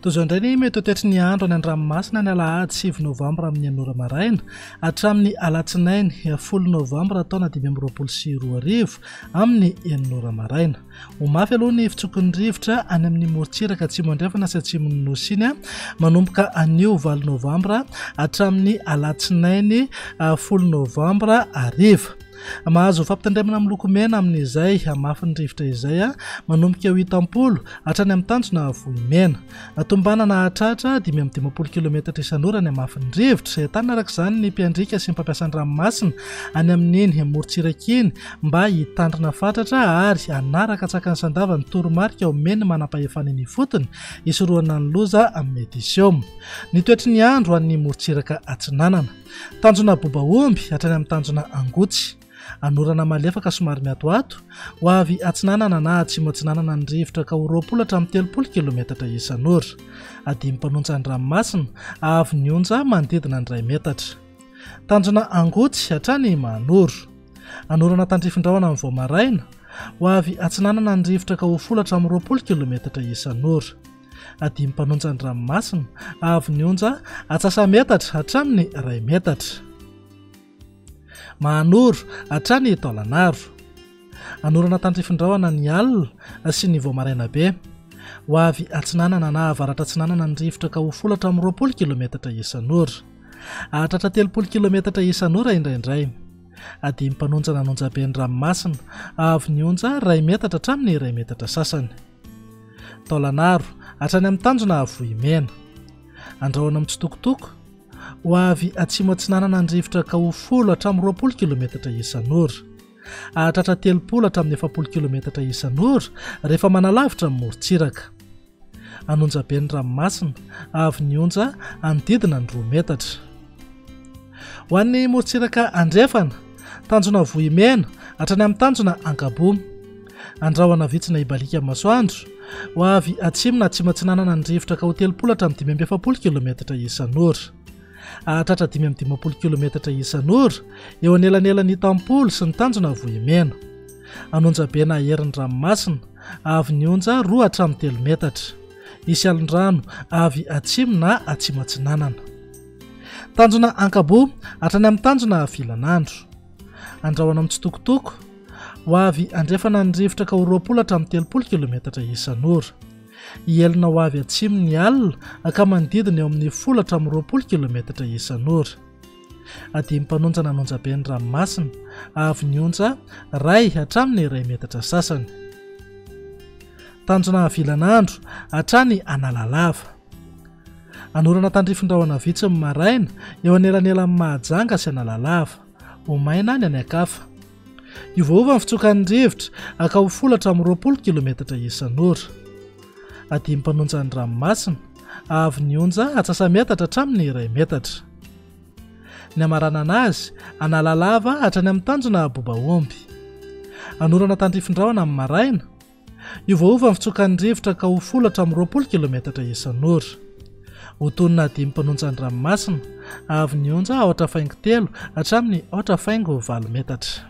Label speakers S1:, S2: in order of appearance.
S1: Toy izao indray ny mety ho toetry ny andro any an-dranomasina ny alahady 9 novambra amin'ny enina ora maraina hatramin'ny alatsinainy 10 novambra taona 2025 amin'ny enina ora maraina. Ho mafy aloha ny fitsoky ny rivotra any amin'ny morontsiraka atsimo andrefana sy atsimon'ny nosy iny manomboka anio 8 novambra hatramin'ny alatsinainy 10 novambra hariva. Mahazo fampitandremana miloko mena amin'izay hamafin'ny rivotra izay manomboka eo Itampolo hatrany amin'ny tanjona Vohimena. Tombanana hahatratra 55 kilometatra isan'ora ny hamafin'ny rivotra. Entanina araka izany ny mpiandriaka sy ny mpampiasa ny ranomasina any amin'iny morontsiraka iny mba hitandrina fatratra ary hanaraka an-tsakany sy an-davany ny toromarika omen'ny manampahefana eny ifotony hisorohana ny loza mety hiseho. Ny toetry ny andro any morontsiraka atsinanana. Tanjona Bobaomby hatrany amin'ny tanjona Angotsy. Anorana malefaka somary miatoato, ho avy atsinanana na atsimo atsinanana ny rivotra ka ho 20 hatramin'ny 30 kilometatra isan'ora. Adimy mpanonja ny ranomasina, avo ny onja manodidina ny iray metatra. Tanjona Angotsy hatrany Mahanoro. Anorana tandrifin-drahona amin'ny vao maraina, ho avy atsinanana ny rivotra ka ho folo hatramin'ny 20 kilometatra isan'ora. Adimy mpanonja ny ranomasina, avo ny onja atsasa-metatra hatramin'ny iray metatra. Mahanoro hatrany Taolanaro. Anorana tandrifin-drahona ny alina sy ny vao maraina be. Ho avy atsinanana na avaratra atsinanana ny rivotra ka ho folo hatramin'ny 20 kilometatra isan'ora. Hahatratra 30 kilometatra isan'ora indraindray. Adimy mpanonja nanonja be ny ranomasina, avo ny onja iray metatra hatramin'ny iray metatra sasany. Taolanaro, hatrany amin'ny tanjona Vohimena. Andrahona mitsitokotoko, ho avy atsimo atsinanana ny rivotra ka ho folo hatramin'ny 20 kilometatra isan'ora. Hahatratra 30 hatramin'ny 40 kilometatra isan'ora rehefa manalavitra ny morontsiraka. An'Onjabe ny ranomasina, avy ny onja hanodidina ny 2 metatra. Ho an'ny morontsiraka andrefana, tanjona Vohimena hatrany amin'ny tanjona Ankaboa. Andrahona vitsy na hibaliaka ny masoandro. Ho avy atsimo na atsimo atsinanana ny rivotra ka ho 30 hatramin'ny 45 kilometatra isan'ora. Hahatratra 55 kilometatra isan'ora eo anelanelan'ny Itampolo sy ny tanjona Vohimena. An'Onjabe na herin'ny ranomasina, avy ny onja 2 hatramin'ny 3 metatra. Hisy alon-drano avy atsimo na atsimo atsinanana. Tanjona Ankaboa hatrany amin'ny tanjona Vilanandro. Andrahona mitsitokotoko, ho avy andrefana ny rivotra ka ho 20 hatramin'ny 30 kilometatra isan'ora. Hihelina ho avy atsimo ny alina ka manodidina eo amin'ny 10 hatramin'ny 20 kilometatra isan'ora. Adimy mpanonja nanonja be ny ranomasina, avy ny onja iray hatramin'ny iray metatra sasany. Tanjona Vilanandro hatrany Analalava. Anorana tandrifin-drahona vitsy ny maraina, eo anelanelan'i Mahajanga sy Analalava. Ho maina ny any an-kafa. Hiovaova ny fitsokan'ny rivotra, ka ho folo hatramin'ny 20 kilometatra isan'ora. Adimy mpanonja ny ranomasina, avy ny onja atsasa-metatra hatramin'ny iray metatra. Ny hamaranana azy, Analalava hatrany amin'ny tanjona Bobaomby. Anorana tandrifin-drahona amin'ny maraina, Hiovaova ny fitsokan'ny rivotra ka ho folo hatramin'ny 20 kilometatra isan'ora. Ho tonina dimy mpanonja ny ranomasina, avy ny onja aotra faingo telo hatramin'ny aotra faingo valo metatra.